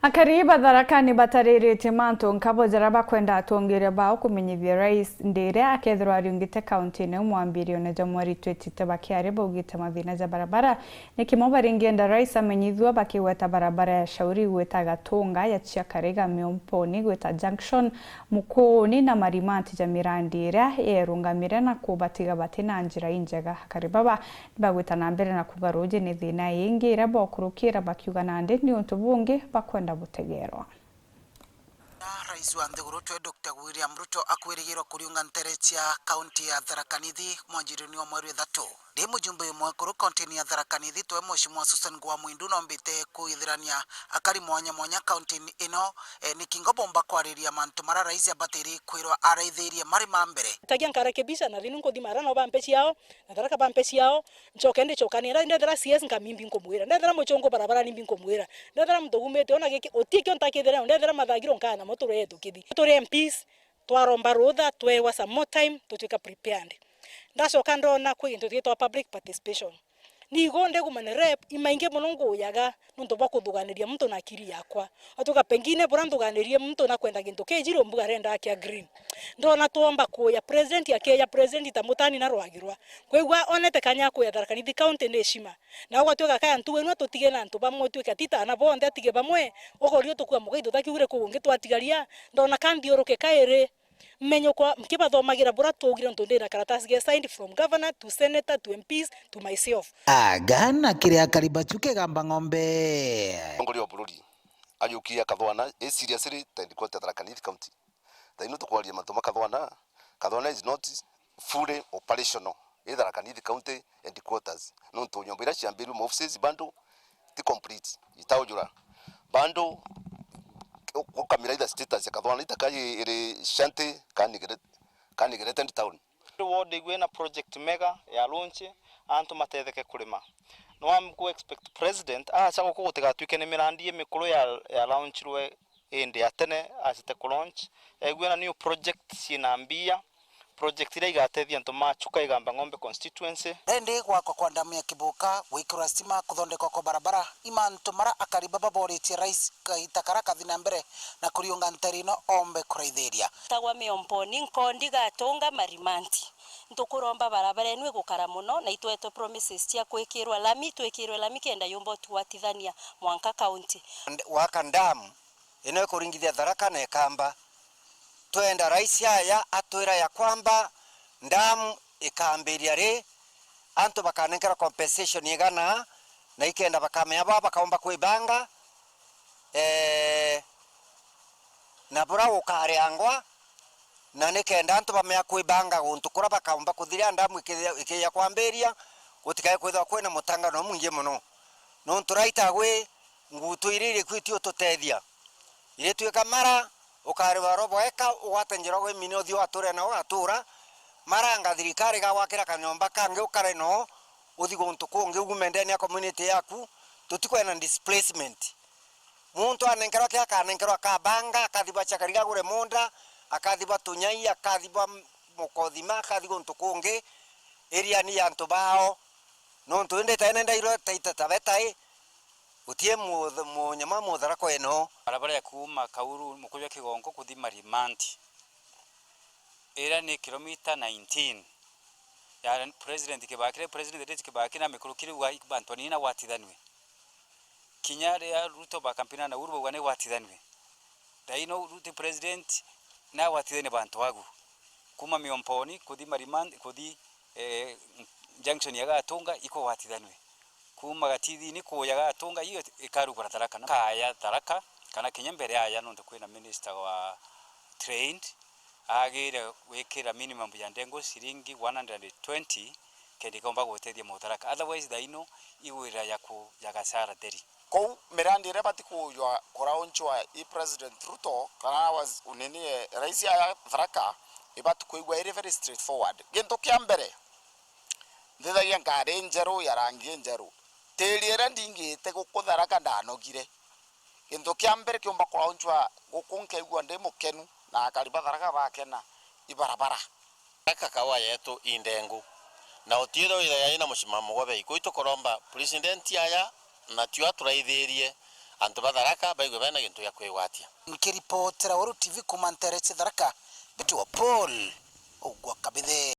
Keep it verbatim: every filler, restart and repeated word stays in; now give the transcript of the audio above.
Akari ba Tharaka ni batariritie mantu nkabo jaria bakwenda atongeria bao kumenyithia Rais ndiria akethirwa ariungite kaunti-ini mwambirione jwa mweri twitite bakiaria baugite mathina ja barabara ni kimo baringienda Rais amenyithua bakigweta barabara ya Shauri gwita Gatunga, ya Chiakariga Miomponi gwita Junction, Mukuuni na Marimanti ja mirandi iria yerungamire na kubatiga batina njira injega. Akari baba nibagwita na mbere na kuuga ruuji ni thina ingi iria bokurukira bakiuga nandi ni untu bungi bakwenda butegerwa. Rais wa nthiguru twe Doctor William Ruto akwirigirwa kuriunga ntere cia kaunti ya Tharaka Nithi mwanjirioni wa mweri ithatu. Ndi mujumbe umwe akuru kaunti-ini ya Tharaka Nithi twe Mheshimiwa Susan Gwa Mwindu nombite kwithirania akari mwanya mwanya kaunti-ini ino, e, ni kingo bomba kwariria mantu maria rais abatiri kwirwa araithirie mari ma mbere. Tagia nkarekebisha na thinu nkuthima ara no bampe ciao, na Tharaka bampe ciao, ncoke ndicokanira, ndethera C S nkamimbi nkumwira, ndethera muchungu barabara nimbi nkumwira, ndethera muntu umite ona giki, utikio ntakithira, ndethera mathagiro nkana mo tureetukithi. Turi M Ps, twaromba rutha, twewa some more time, tutwika prepared. Ndacoka ndona kwi gintu gitwa public participation. Nigo ndigumane rep, imaingi mono nguyaga, nontu bwa kuthuganiria muntu na akiri yakwa. Atuka pengine bura nthuganirie muntu na kwenda gintu kijiri umbuga arenda akia green. Ndona twomba kuya president akeya president ta mutani na rwagirwa. Kwigua onete kanya kuya Tharaka Nithi County ni shima. Na ugatuika kaya ntu wenu atutige na antu bamwe, utuike atita ana bonthe atige bamwe, ukorio tukua mugaitho takiure kugungi twatigaria. Ndona ka nthiuruke kairi. Menyokwa nkibathomagira bura twaugire nontu ndina karatasi ge signed from governor to senator to M Ps to myself. Aga na kiri akari bacu kigamba ng'ombe. Mutongoria wa bururi ajukirie Kathwana i seriously ta headquarter Tharaka Nithi County. Thaino tukwaria mantu ma Kathwana, Kathwana is not fully operational i Tharaka Nithi County headquarters. Nontu nyomba iria ciambirue ma offices bado ti complete, itaujura. Bado ukamira either status ya Kathwana itaka iri shanty ka neglected town. Ward igwe na project mega ya launch, antu matetheke kurima. No am ku expect president acha guku gutigatuike ni mirandi imikuru ya, ya launch rwe indi ya tene acite ku launch. Egwe na new project ciina mbia. Project iria igatethia antu ma Chuka Igamba Ng'ombe constituency. Rendi gwakwa kwa damu ya Kibuka, gwikirwa stima, kuthondekwa kwa barabara, i mantu mara akari baba boritie rais kagita kara kathi na mbere na kuriunga nteri ino ombe kuraithiria. Tagwa Miomponi, Nkondi, Gatunga, Marimanti. Ntukuromba barabara enu igukara mono, na itwetwe promises cia kwikirwa lami, twikirwe lami kenda yumba utugwatithania mwanka county. Gwaka damu ino ikuringithia Tharaka na Ikamba. Twenda rais aya atwira ya kwamba damu ikambiria ri, antu bakanenkerwa compensation igana, na ikenda bakamenya baa bakaumba kwibanga, ee, na bura gukariangwa, na nikenda antu bamenya kwibanga guntu kura bakaumba kuthiria damu ikithia, ikija kwambiria, gutikae kwithirwa kwina mutangano mwingi mono. Nontu right away, ngutu iria iriku itiututethia. Iritwika mara, ukarigwa oro bweka, ugwate njira ugwimine uthii wature nao ugatura, mara anga thirikari igagwakira kanyomba kangi ukare noo, uthi guntu kungi ugume ndene ya community yaku, tutikwenda displacement. Muntu anenkerwa kia akanenkerwa akabanga, akathi bwa Chakariga agure munda, akathi bwa Tunyai, akathi bwa Mukothima, akathi guntu kungi, area ni ya antu bao. Nontu indi taene ndairwe taita tabe tai, gutie mu-, munyama muthara kweno. Barabara ya kuuma Kauru, Mukuyu wa Kigongo kuthi Marimanti, iria ni kilomita nineteen. Ya President Kibaki, President Kibaki na mikurukire uga bantu anini na gwatithanwe. Kinya riria Ruto bakampina na Uhuru bauga ni gwatithanwe. Thaino Ruto president na gwatithania bantu agu. Kuma Miomponi, kuthi Mariman-, kuthi, eh, junction ya Gatunga, ikugwatithanwe. Kuma Gatithini kuja Gatunga, iyo ikarugura Tharaka. No kaya Tharaka, kana kinya mbere aya, nontu kwina minister wa trained, agire gwikira minimum ya ndengu ciringi one hundred and twenty, kenda ikomba gutethia Mutharaka. Otherwise, thaino igwira ya ku-, ya gasara theri. Kou mirandi iria ibati kujwa kuraunchwa i President Ruto, kana was-, nini, eh, rais aya Tharaka, ibati kwigua iri very straightforward. Gintu kia mbere, nthithagia ngari njeru ya rangi injeru. Tiri iria ndingite guku Tharaka ndanogire. Gintu kia mbere kiumba kuraunchwa guku nkaigua ndi mukenu na akari ba Tharaka bakena i barabara. Tharaka kawa yetu i ndengu, na utiithwa withaya ina mucimamo gwa bei. Kuu itukuromba president aya na tio aturaithirie, Antu ba Tharaka baigue bena gintu gia kwigwatia. Nkiripotera Weru T V kuuma nteere cia Tharaka, mbitwa Paul Ogwa Kabithe.